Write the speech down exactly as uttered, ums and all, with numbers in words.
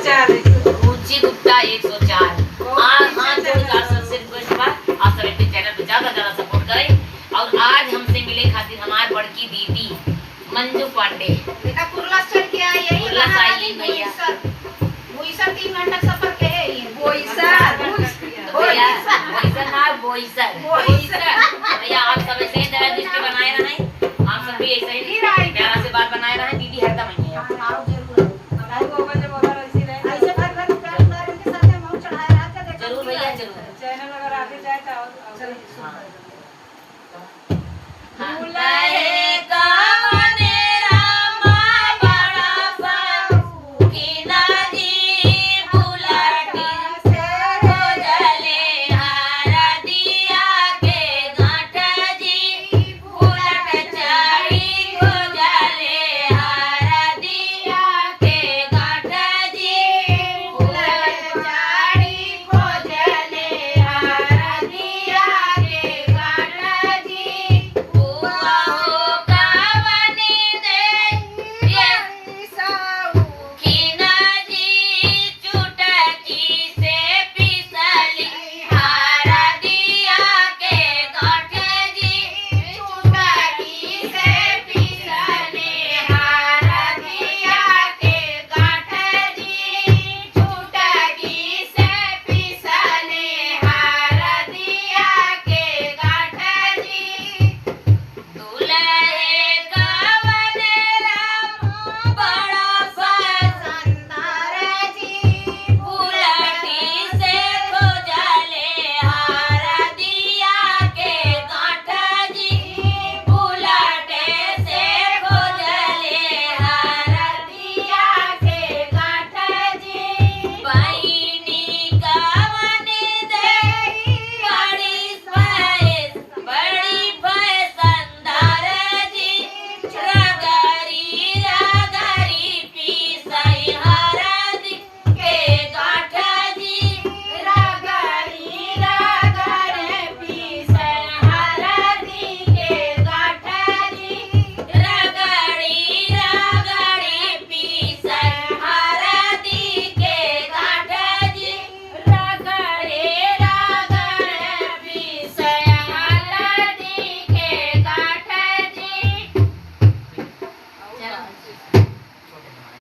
रुचि गुप्ता एक सौ चार। बहुत आज हाथ जोड़ के आप सबसे request बा, आप सब एक channel पे ज्यादा ज्यादा support करें। और आज हमसे मिले खातिर हमार बड़की दीदी मंजू पांडे। देखा, कुर्ला से चल के आई, यही कुर्ला से बहाना आई, दिन भैया। बोईसर। बोईसर तीन घंटा सफर के है ये। बोईसर। तो भैया, बोईसर ना, बोईसर। बोईसर। भैया, आप सब ऐसे ही दया दृष्टि बनाए रहें, आप सब भी ऐसे ही फिर आई। प्यार आशीर्वाद बनाए रहें। दीदी हरदम